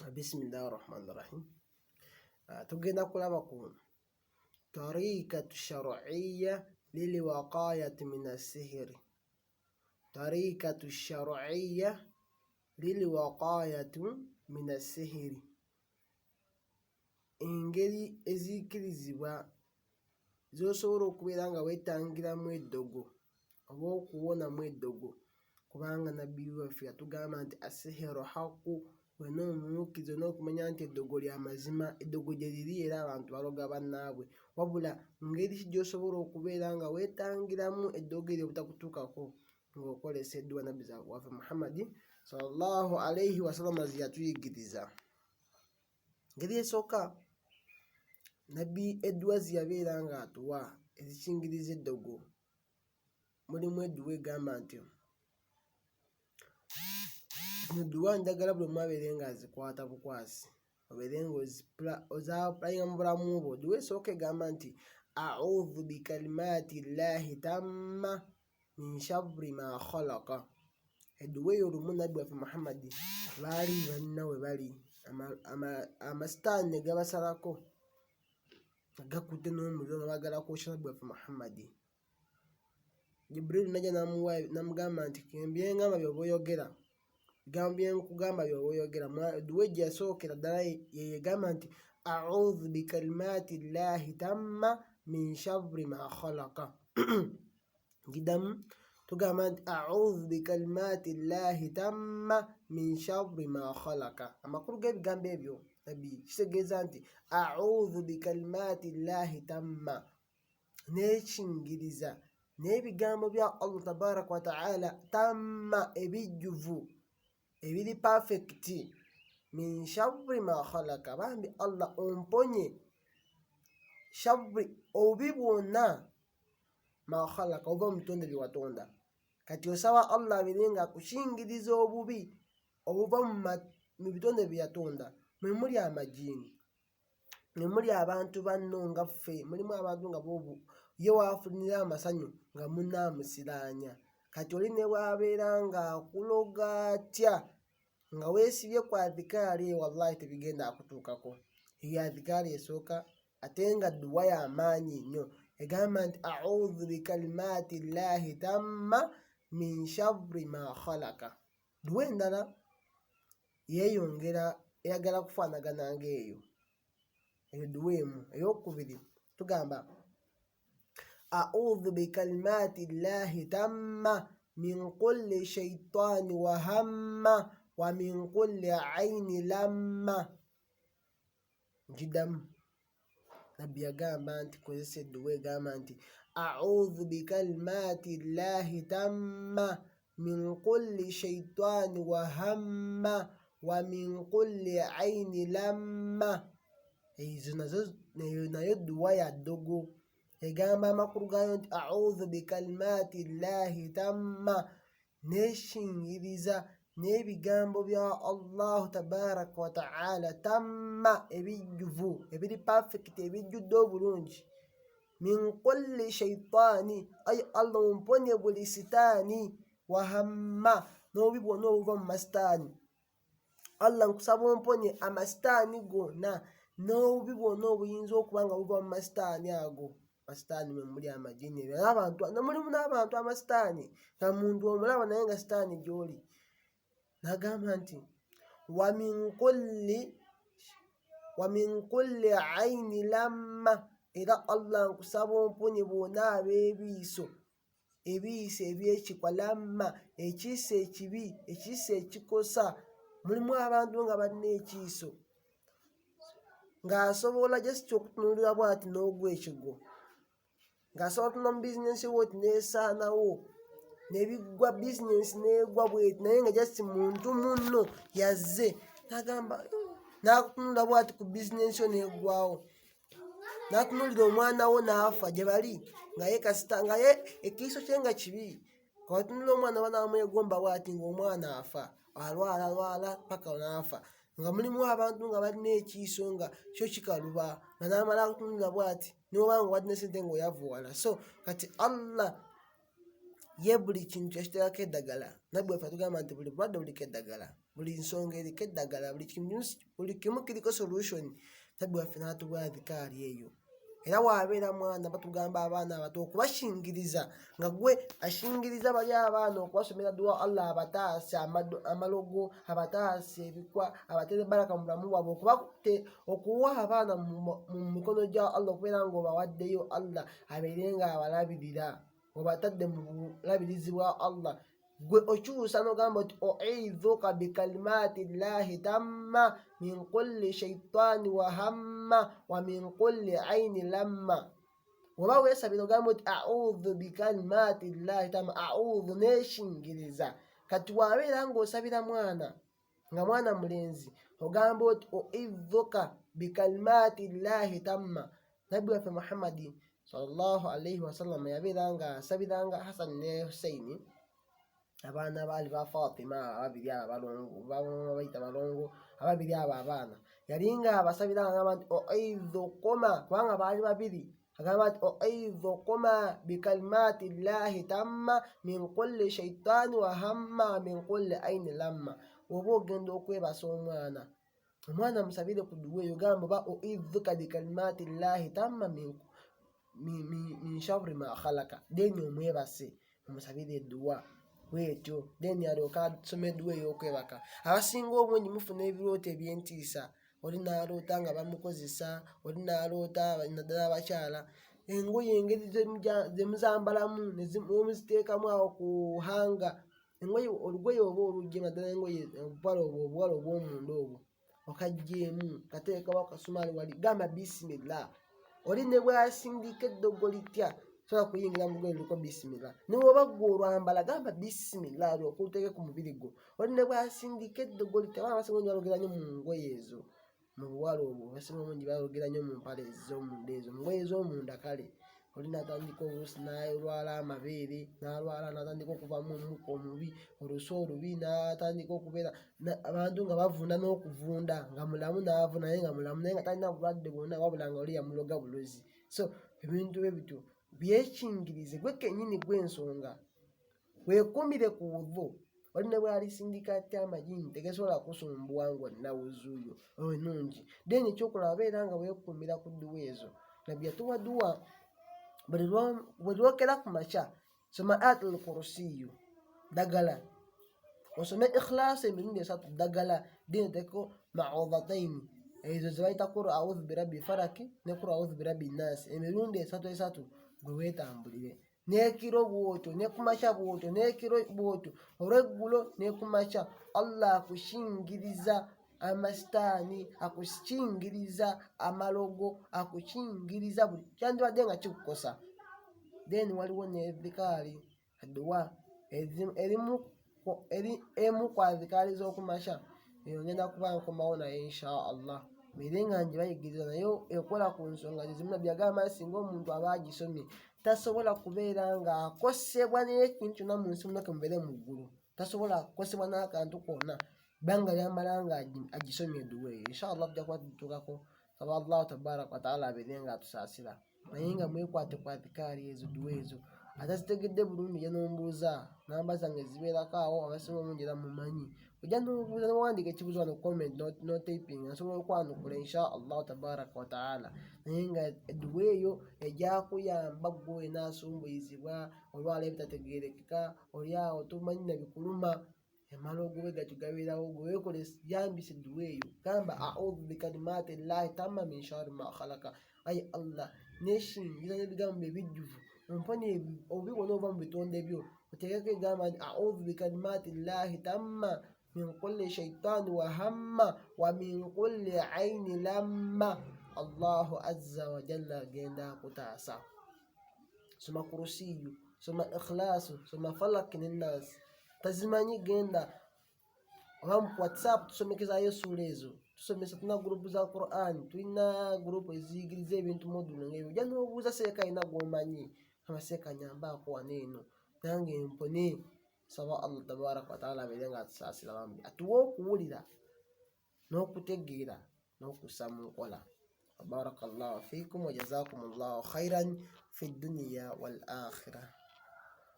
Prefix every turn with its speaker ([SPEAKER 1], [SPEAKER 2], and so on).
[SPEAKER 1] Bisimillahi rahmani rahim. Ah, tugenda kulaba ku tariikatu sharuiya liliwaqayati min assihiri, tariikatu sharuiya liliwaqayatu min assihiri, engeri ezikirizibwa z'osobola okubeera nga weetangiramu eddogo oba okuwonamu eddogo, kubanga Nabbi waffe yatugamba nti assihiru haqqu, wenna omukkiriza olina okumanya nti eddogo lya mazima, eddogo gye liri era abantu baloga bannaabwe, wabula ngeri ki gy'osobola okubeera nga weetangiramu eddogo eryo obutakutuukako ng'okozesa edduwa Nabbi waffe Muhammadi sallallahu alaihi wasallama ze yatuyigiriza. Engeri esooka Nabbi edduwa ze yabeera ng'atuwa ezikingiriza eddogo mulimu edduwa egamba nti, zino dduwa njagala buli omu abeere ng'azikwata bukwasi obeere ng'ozapulayinga mu bulamu bwo. Dduwa esooka egamba nti, audhu bikalimaati llahi tamma min sharri ma khalaqa. Edduwa eyo lumu Nabbi waffe Muhammadi baali balina we bali amasitaani ne gabasalako nga gakutte n'omuliro nga baagala kwokya Nabbi waffe Muhammadi. Jibriilu n'ajja n'amuwa n'amugamba nti bye ngamba by'oba oyogera, ebigambo bye nkugamba by'oba oyogera. Edduwa gye yasookera ddala ye egamba nti audhu bikalimaati llahi tamma min sharri ma khalaqa. Ngidamu tugamba nti audhu bikalimaati llahi tamma min sharri ma khalaqa. Amakulu g'ebigambo ebyo Nabbi kitegeeza nti audhu bikalimaati llahi tamma, neekingiriza n'ebigambo bya Allah tabaraka wataala tamma, ebijjuvu ebiri pafekiti, min sharri ma khalaqa, bambi Allah omponye sharri, obubi bwonna, ma khalaqa, obuva mu bitonde bye watonda. Kati osaba Allah abeere nga akukingiriza obubi obuva mu bitonde bye yatonda, mwe muli amajiini, mwe muli abantu banno nga ffe, mulimu abantu nga bobu ye waafunira amasanyu nga munne amusiraanya. Kati oli ne bw'abeera ng'akuloga atya nga weesibye ku adhikaari eyo, wallahi tebigenda akutuukako. Eyo adhikaari esooka, ate nga dduwa ya maanyi nnyo, egamba nti audhu bikalimaati llahi tamma min sharri ma khalaqa. Dduwa endala yeeyongera eyagala kufaanagana ng'eyo, eyo dduwa emu. Ey'okubiri tugamba audhu bikalimaati llahi tamma min kulli shaitaani wahamma wa min kulli aini lamma. Nkiddamu, Nabbi yagamba nti kozesa edduwa egamba nti audhu bikalimaati llahi tamma min kulli shaitaani wahamma wa min kulli aini lamma. Ezo nazo eyo nayo dduwa ya ddogo, egamba amakulu gaayo nti audhu bikalimaati llahi tamma, neekingiriza n'ebigambo bya Allahu tabaraka wataala tamma, ebijjuvu ebiri pafekiti ebijjudde obulungi, min kulli shaitaani, ayi Allah omponye buli sitaani, wahamma, n'obubi bwonna obuva mu masitaani. Allah nkusaba omponye amasitaani gonna n'obubi bwonna obuyinza okuba nga buva mu masitaani ago. Masitaani mwe muli amajini n'abantu, mulimu n'abantu amasitaani nga muntu omulaba naye nga sitaani gy'oli. N'agamba nti wa min kulli aini lamma, era Allah nkusaba omponye bwonna ab'ebiiso, ebiiso eby'ekikwa, lamma, ekiiso ekibi, ekiiso ekikosa. Mulimu abantu nga balina ekiiso ng'asobola just okutunuulira bw'ati n'ogwa ekigwo, ng'asobola otunula mu bizinensi yo bw'oti n'esaanawo ne biggwa, bizinensi n'egwa bw'eti, naye nga just muntu munno yazze n'agamba n'akutunula bw'ati ku bizinensi yo n'eggwawo, n'atunuulira omwana wo n'afa. Gye bali nga ye kasita nga ye ekiiso kye nga kibi, watunula omwana oba n'amwegomba bw'ati ng'omwana afa, alwala lwala paka n'afa. Nga mulimu abantu nga balina ekiiso nga kyo kikaluba, nga n'amala akutunula bw'ati n'oba nga obadde ne ssente ng'oyavuwala. So kati Allah ye buli kintu yakiteekako eddagala. Nabbi waffe atugamba nti buli bulwadde buliko eddagala. Buli nsonga eriko eddagala, buli kimu kiriko solution. Nabbi waffe n'atuwa adhikaari eyo. Era waabeera mwana, batugamba abaana abato okubashingiriza, nga gwe ashingiriza bali abaana okubasomera duwa, Allah abataase amalogo, abataase ebikwa, abatere baraka mu bulamu bwabwe, okuwa abaana mu mikono gya Allah, okubeera ng'obawaddeyo Allah abeere nga abalabirira, obatadde mu bulabirizi bwa Allah. Gwe okyusa n'ogamba nti uidhuka bikalimati llahi tamma min kulli shaitani wa hamma wa min kulli aini lamma. Oba weesabira ogamba nti audhu bikalimati llahi tamma, audhu neeshingiriza. Kati wabeera ng'osabira mwana, nga mwana mulenzi, ogamba oti uidhuka bikalimati llahi tamma. Nabbi waffe Muhammadi sallallahu alaihi wasallam yabeera nga asabiranga Hasani ne Husaini, abaana baali ba Fatima ababiri abo abalongo, babayita balongo ababiri abo abaana, yali nga abasabira nga agamba nti uidhukuma, kubanga baali babiri, agamba nti uidhukuma bikalimati llahi tamma min kulli shaitani wa hamma min kulli aini lamma. Oba ogenda okwebasa omwana, omwana musabire ku duwa eyo, gamba oba uidhuka bikalimati llahi tamma min sharri ma khalaka, then omwebase omusabire edduwa bwetyo, then alyoke asome edduwa ey'okwebaka. Abasinga obungi mufuna ebirooto eby'entiisa, oli n'aloota nga bamukozesa, oli n'aloota, naddala abakyala, engoye engeri ze muzambalamu nemuziteekamu awo ku hanga, engoye, olugoye oba oluggye, naddala engoye obupale obwo obuwale obw'omunda obwo okaggyeemu kateekawo akasumaali wali, gamba bisimillah. Oli ne bw'asindika eddogo litya sobola kuyingira mu lugoye luliko bisimillah, ne bw'oba ggwe olwambala gamba bisimillah alyoke oluteeke ku mubiri gwo. Oli ne bw'asindika eddogo litya, abaana abasinga obungi balogera nnyo mu ngoye ezo, mu buwale obwo, abasinga obungi balogera nnyo mu mpale ez'omunda ezo, mu ngoye ez'omunda. Kale oli n'atandika oluusi n'alwala amabeere, n'alwala n'atandika okuvaamu omukka omubi, olusu olubi, n'atandika okubeera abantu nga bavunda n'okuvunda, nga mulamu n'avunda naye nga mulamu, naye nga talina bulwadde bwonna, wabula nga oli yamuloga bulozi. So ebintu bwe bityo byekingirize gwe kennyini gw'ensonga, weekuumire ku wudhu. Oli ne bw'alisindika atya amajinni tegasobola kusumbuwa ng'olina wuzu yo ennungi. Then ekyokulaba, beera nga weekuumira ku dduwa ezo. Nabbi yatuwa dduwa buli lwokera ku makya, soma ayatul kurusiyu ddagala, osome ikhlasi emirundi esatu ddagala, then oteekeko maudhataini ezo ze bayita kuru audhu birabbi faraki ne kuru audhu birabbi nnaasi emirundi esatu esatu, gwe weetambulire n'ekiro bw'otyo, ne ku makya bw'otyo, n'ekiro bw'otyo, olweggulo ne ku makya. Allah akushingiriza amasitaani, akukingiriza amalogo, akukingiriza buli kyandibadde nga kikukosa. Then waliwo n'edhikaali, adduwa erimu eri emu ku adhikaali z'oku makya, eyo ngenda kuba nkomawo naye insha Allah mbeere nga ngibayigiriza, naye ekola ku nsonga zezimu. Nabbi agamba singa omuntu aba agisomye tasobola kubeera ng'akosebwa n'ekintu kyonna mu nsi muno, kemubeere mu ggulu, tasobola kukosebwa n'akantu konna bbanga lyamala nga agisomye edduwa eyo. Insha Allah tujja kuba tutuukako. Saba Allahu tabaraka wataala abeere nga atusaasira, naye nga mwekwate ku adhikaari ezo, duwa ezo. Atazitegedde bulungi ojja n'ombuuza, namba zange zibeerako awo, abasinga obungi era mumanyi. Ojja n'obuuza n'owandiika ekibuuzo wano comment n'otypinga, nsobola okwanukula insha Allahu tabaraka wataala. Naye nga edduwa eyo ejja kuyamba ggwe wena asumbuyizibwa, olwala ebitategeerekeka, oli awo tomanyi na bikuluma, emala ogobe gatyo gabeerawo, gwe weekole yambisa edduwa eyo, gamba audhu bikalimaati llahi tamma min shari ma khalaka. Ayi Allah, neshingiza n'ebigambo ebijjuvu, omponye obubi bwonna obuva mu bitonde byo. Oteekeko egamba nti audhu bikalimaati llahi tamma min kulli shaitani wa hamma wa min kulli aini lamma. Allahu azza wajalla agenda akutaasa. Soma kurusiyu, soma ikhlaasu, soma falaki ne naasi. Tazimanyi, genda oba mu WhatsApp tusomekezayo essuula ezo, tusomesa, tulina gurupu za Quran, tulina gurupu eziyigiriza ebintu modulo ngaebyo. Ojja n'obuuza seeka alina gw'omanyi, amaseeka nyambaako wano eno nange mpone. Saba Allah tabaraka wataala abeere nga atusaasira, bambi atuwe okuwulira n'okutegeera n'okussa mu nkola. Baraka llahu fikum wa jazakum llahu khairan fi dduniya wal akhira.